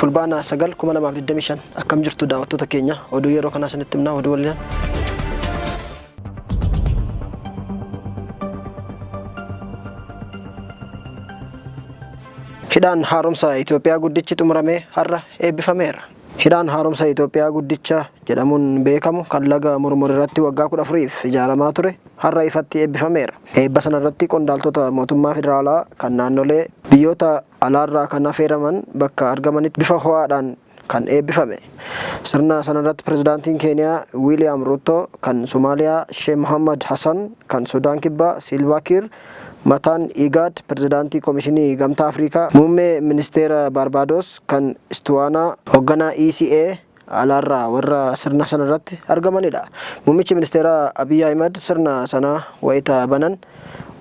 Fulbaana 9 2025 akkam jirtu daawwattoota keenya oduu yeroo kanaa isinitti himnaa oduu waliin. Hidhaan haaromsa Itoophiyaa guddichi xumuramee har'a eebbifameera. Hidhaan haaromsa Itoophiyaa guddicha jedhamuun beekamu kan laga Mormor irratti waggaa 14f ijaaramaa ture har'a ifatti eebbifameera. Eebba sanarratti qondaaltota mootummaa federaalaa kan naannolee biyyoota alaarraa kan afeeraman bakka argamanitti bifa ho'aadhaan kan eebbifame. Sirna sanarratti pirezidaantiin Keeniyaa Wiiliyaam Ruuttoo, kan Somaaliyaa Shee Mohammad Hasan, kan Sudaan Kibbaa Siilvaa Kiir, mataan IGAD, pirezidaantii Komishinii Gamtaa Afrikaa, muummee ministeera Baarbaadoos, kan Istuwaanaa, hogganaa ECA alaarraa warra sirna sanarratti argamanidha. Muummichi ministeeraa Abiy Ahimad sirna sana wayita banan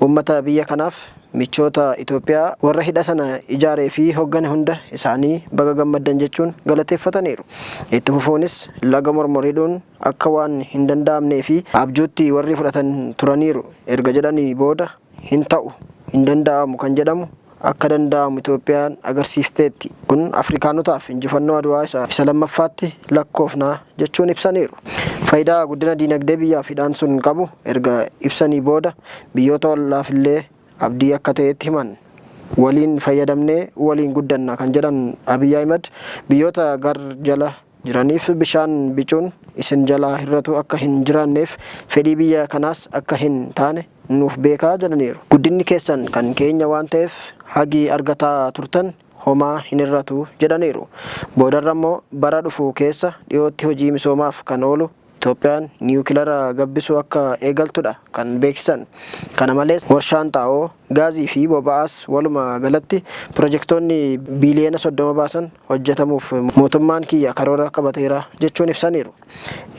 uummata biyya kanaaf michoota Itoophiyaa warra hidha sana ijaaree fi hoggane hunda isaanii baga gammaddan jechuun galateeffataniiru. Itti fufuunis laga Mormor hidhuun akka waan hin danda'amnee fi abjuutti warri fudhatan turaniiru erga jedhanii booda hin ta'u, hin danda'amu kan jedhamu akka danda'amu Itoophiyaan agarsiifteetti. Kun Afrikaanotaaf injifannoo Adwaa isa lammaffaatti lakkoofna jechuun ibsaniiru. Fayidaa guddina diinagdee biyyaaf hidhaan sun qabu erga ibsanii booda biyyoota ollaafillee abdii akka ta'etti himan. Waliin fayyadamnee waliin guddanna kan jedhan Abiy Ahimad biyyoota gar jala jiraniif bishaan bicuun isin jalaa hir'atu akka hin jiraanneef fedhii biyya kanaas akka hin taane nuuf beekaa jedhaniiru. Guddinni keessan kan keenya waan ta'eef hagi argataa turtan homaa hin hir'atu jedhaniiru. Boodarra immoo bara dhufu keessa dhiyootti hojii misoomaaf kan oolu Itoophiyaan niwukilara gabbisuu akka eegaltudha kan beeksisan. Kana malees warshaan xaa'oo, gaazii fi boba'aas walumaa galatti pirojektoonni biiliyoona 30 baasan hojjetamuuf mootummaan kiyya karoora qabateera jechuun ibsaniiru.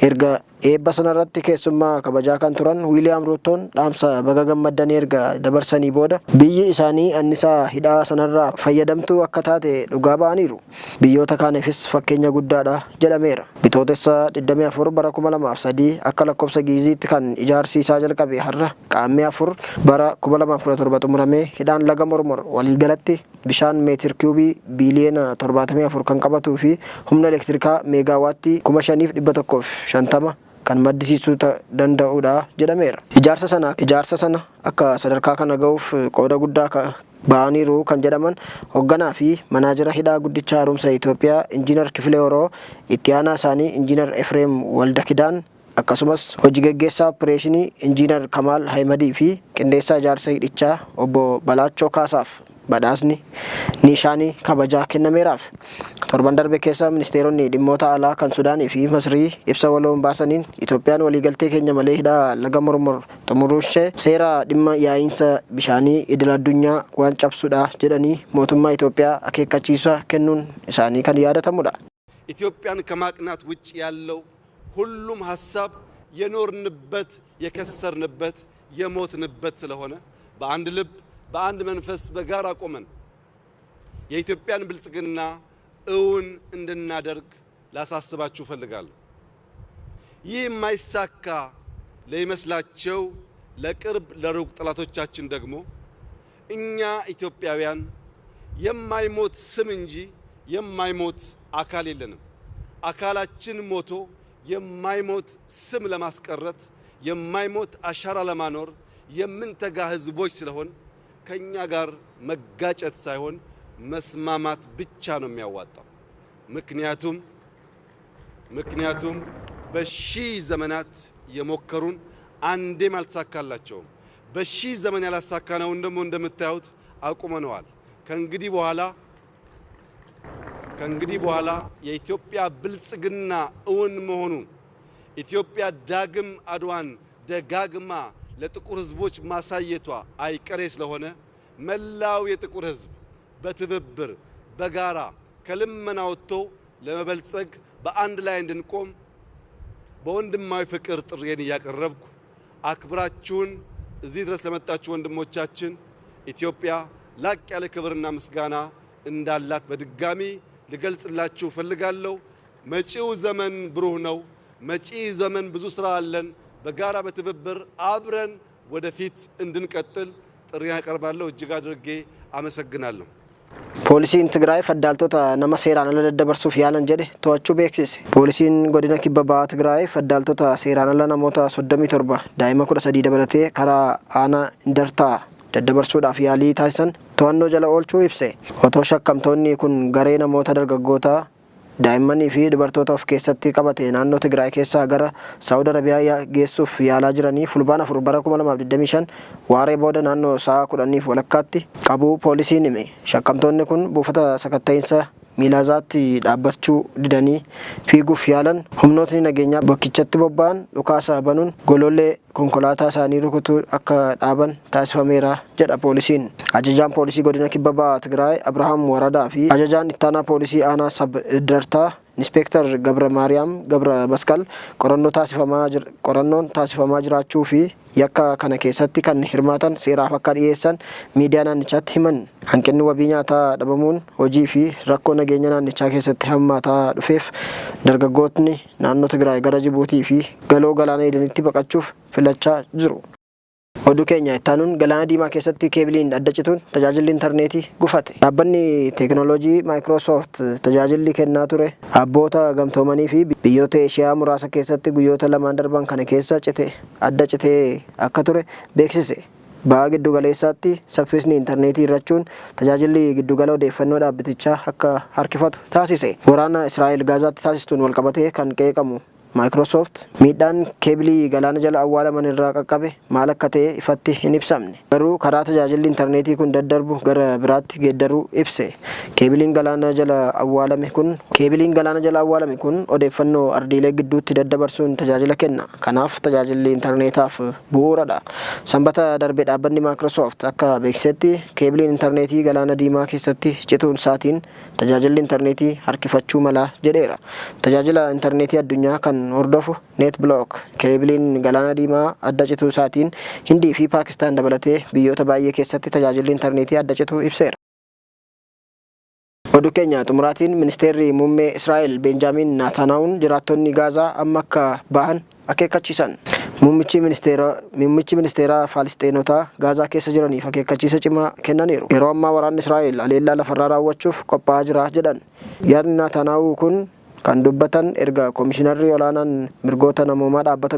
Erga eebba sanarratti keessummaa kabajaa kan turan Wiiliyaam Ruuttoon dhaamsa baga gammaddanii erga dabarsanii booda biyyi isaanii annisaa hidhaa sanarraa fayyadamtuu akka taate dhugaa ba'aniiru. Biyyoota kaaniifis fakkeenya guddaadha jedhameera. Bitootessa 24 bara 2003 akka lakkoofsa Gi'iziitti kan ijaarsi isaa jalqabe har'a Qaammee 4 bara 2017 xumuramee hidhaan laga Mormor waliigalatti bishaan meetir kiyuubii biiliyoona 74 kan qabatuu fi humna elektirikaa meegaa waattii 5,150 kan maddisiisuu danda'udha jedhameera. Ijaarsa sana ijaarsa sana akka sadarkaa kana ga'uuf qooda guddaa ba'aniiru kan jedhaman hogganaa fi manaajara hidhaa guddicha haaromsa Itoophiyaa Injiinar Kifilee Horoo, itti aanaa isaanii Injiinar Efreem Waldakidaan akkasumas hoji geggeessaa oppireeshinii Injiinar Kamaal Hayimadii fi qindeessaa ijaarsa hidhichaa obbo Balaachoo Kaasaaf badhaasni Niishaanii kabajaa kennameeraaf. Torban darbe keessa ministeeronni dhimmoota alaa kan Sudaanii fi Masrii ibsa waloon baasaniin Itoophiyaan waliigaltee keenya malee hidha laga Mormor xumuruunshee seera dhimma yaa'iinsa bishaanii idil-addunyaa waan cabsudha jedhanii mootummaa Itoophiyaa akeekkachiisa kennuun isaanii kan yaadatamudha. ኢትዮጵያን ከማቅናት ውጭ ያለው ሁሉም ሀሳብ የኖርንበት የከሰርንበት የሞትንበት ስለሆነ በአንድ ልብ በአንድ መንፈስ በጋራ ቆመን የኢትዮጵያን ብልጽግና እውን እንድናደርግ ላሳስባችሁ እፈልጋለሁ። ይህ የማይሳካ ለይመስላቸው ለቅርብ ለሩቅ ጠላቶቻችን ደግሞ እኛ ኢትዮጵያውያን የማይሞት ስም እንጂ የማይሞት አካል የለንም። አካላችን ሞቶ የማይሞት ስም ለማስቀረት የማይሞት አሻራ ለማኖር የምንተጋ ህዝቦች ስለሆን ከኛ ጋር መጋጨት ሳይሆን መስማማት ብቻ ነው የሚያዋጣው። ምክንያቱም ምክንያቱም በሺህ ዘመናት የሞከሩን አንዴም አልተሳካላቸውም። በሺህ ዘመን ያላሳካነውን ደግሞ እንደምታዩት አቁመነዋል። ከእንግዲህ በኋላ ከእንግዲህ በኋላ የኢትዮጵያ ብልጽግና እውን መሆኑን ኢትዮጵያ ዳግም አድዋን ደጋግማ ለጥቁር ህዝቦች ማሳየቷ አይቀሬ ስለሆነ መላው የጥቁር ህዝብ በትብብር በጋራ ከልመና ወጥቶ ለመበልጸግ በአንድ ላይ እንድንቆም በወንድማዊ ፍቅር ጥሪዬን እያቀረብኩ አክብራችሁን እዚህ ድረስ ለመጣችሁ ወንድሞቻችን ኢትዮጵያ ላቅ ያለ ክብርና ምስጋና እንዳላት በድጋሚ ልገልጽላችሁ እፈልጋለሁ። መጪው ዘመን ብሩህ ነው። መጪ ዘመን ብዙ ስራ አለን። በጋራ በትብብር አብረን ወደፊት እንድንቀጥል ጥሪ አቀርባለሁ። እጅግ አድርጌ አመሰግናለሁ። Poolisiin Tigraay faddaaltota nama seeraan ala daddabarsuuf yaalan jedhe to'achuu beeksise. Poolisiin godina Kibba Bahaa Tigraay faddaaltota seeraan ala namoota 37 daa'ima 13 dabalatee karaa aanaa Indartaa daddabarsuudhaaf yaalii taasisan to'annoo jala oolchuu ibse. Otoo shakkamtoonni kun garee namoota dargaggootaa, daa'immanii fi dubartoota of keessatti qabate naannoo Tigraay keessaa gara Saa'ud Arabiyaa geessuuf yaalaa jiranii Fulbaana 4 bara 2025 waaree booda naannoo sa'a 10:30tti qabuu poolisiin hime. Shakkamtoonni kun buufata sakatta'iinsa Miilaazaatti dhaabbachuu didanii fiiguuf yaalan humnootni nageenyaa bakkichatti bobba'an dhukaasa banuun golollee konkolaataa isaanii rukutuu akka dhaaban taasifameera jedha poolisiin. Ajajaan poolisii godina Kibba Baha Tigraay Abrahaam Waradaa fi ajajaan ittaanaa poolisii aanaa Sab Indartaa Inspeektar Gabra Maariyaam Gabra Masqal qorannoo taasifamaa qorannoon taasifamaa jiraachuu fi yakka kana keessatti kan hirmaatan seeraaf akka dhiyeessan miidiyaa naannichaatti himan. Hanqinni wabii nyaataa dhabamuun hojii fi rakkoo nageenya naannichaa keessatti hammaataa dhufeef dargaggootni naannoo Tigraay gara Jibuutii fi galoo galaana Edenitti baqachuuf filachaa jiru. Oduu keenya ittaanuun Galaana Diimaa keessatti keebiliin adda cituun tajaajilli intarneetii gufate. Dhaabbanni teekinooloojii Microsoft tajaajilli kennaa ture abboota gamtoomanii fi biyyoota Eeshiyaa muraasa keessatti guyyoota lamaan darban kana keessa cite adda citee akka ture beeksise. Baha giddu galeessaatti saffisni intarneetii hir'achuun tajaajilli giddugala odeeffannoo dhaabbitichaa akka harkifatu taasise. Waraana Israa'el Gaazaatti taasistuun walqabatee kan qeeqamu Microsoft, miidhaan keebilii galaana jala awwaalaman irra qaqqabe maal akka ta'e ifatti hin ibsamne. Garuu karaa tajaajilli intarneetii kun daddarbu gara biraatti geeddaruu ibse. Keebiliin galaana jala awwaalame kun Keebiliin galaana jala awwaalame kun odeeffannoo ardiilee gidduutti daddabarsuun tajaajila kenna. Kanaaf tajaajilli intarneetaaf bu'uuradha. Sanbata darbe dhaabbanni Microsoft akka beeksisetti keebiliin intarneetii Galaana Diimaa keessatti cituun isaatiin tajaajilli intarneetii harkifachuu mala jedheera. Tajaajila intarneetii addunyaa kan hordofu NetBlock keebiliin Galaana Diimaa adda cituu isaatiin Hindii fi Paakistaan dabalatee biyyoota baay'ee keessatti tajaajilli intarneetii adda cituu ibseera. Oduu keenya xumuraatiin ministeerri muummee Israa'el Beenjaamiin Naataanaawun jiraattonni Gaazaa amma akka bahan akeekkachiisan. Muummichi ministeera Muummichi ministeeraa Faalisxeenotaa Gaazaa keessa jiraniif akeekkachiisa cimaa kennaniiru. Yeroo ammaa waraanni Israa'el haleellaa lafarraa raawwachuuf qophaa'aa jira jedhan. Yaadni Naataanaawuu kun kan dubbatan erga Komishinarri Olaanaan Mirgoota Namoomaa Dhaabbata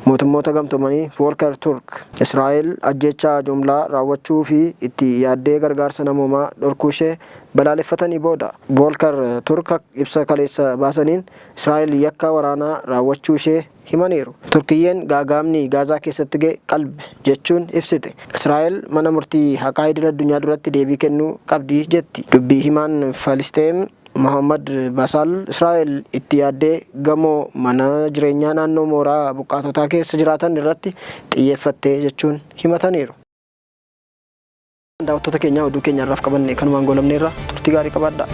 Mootummoota Gamtoomanii Voolkar Turk Israa'el ajjeechaa jumlaa raawwachuu fi itti yaaddee gargaarsa namoomaa dhorkuushee balaaleffatanii booda. Voolkar Turk ibsa kaleessa baasaniin Israa'el yakka waraanaa raawwachuu ishee himaniiru. Turkiyyeen gaaga'amni Gaazaa keessatti ga'e qalb jechuun ibsite. Israa'el mana murtii haqaa idil addunyaa duratti deebii kennuu qabdi jetti. Dubbii himaan Falisxeem Mohaammad Basaal Israa'el itti yaaddee gamoo mana jireenyaa naannoo mooraa buqqaatotaa keessa jiraatan irratti xiyyeeffatte jechuun himataniiru. Daawwattoota keenya oduu keenya har'aaf qabanne kanumaan goolabneerra turtii gaarii qabaadhaa.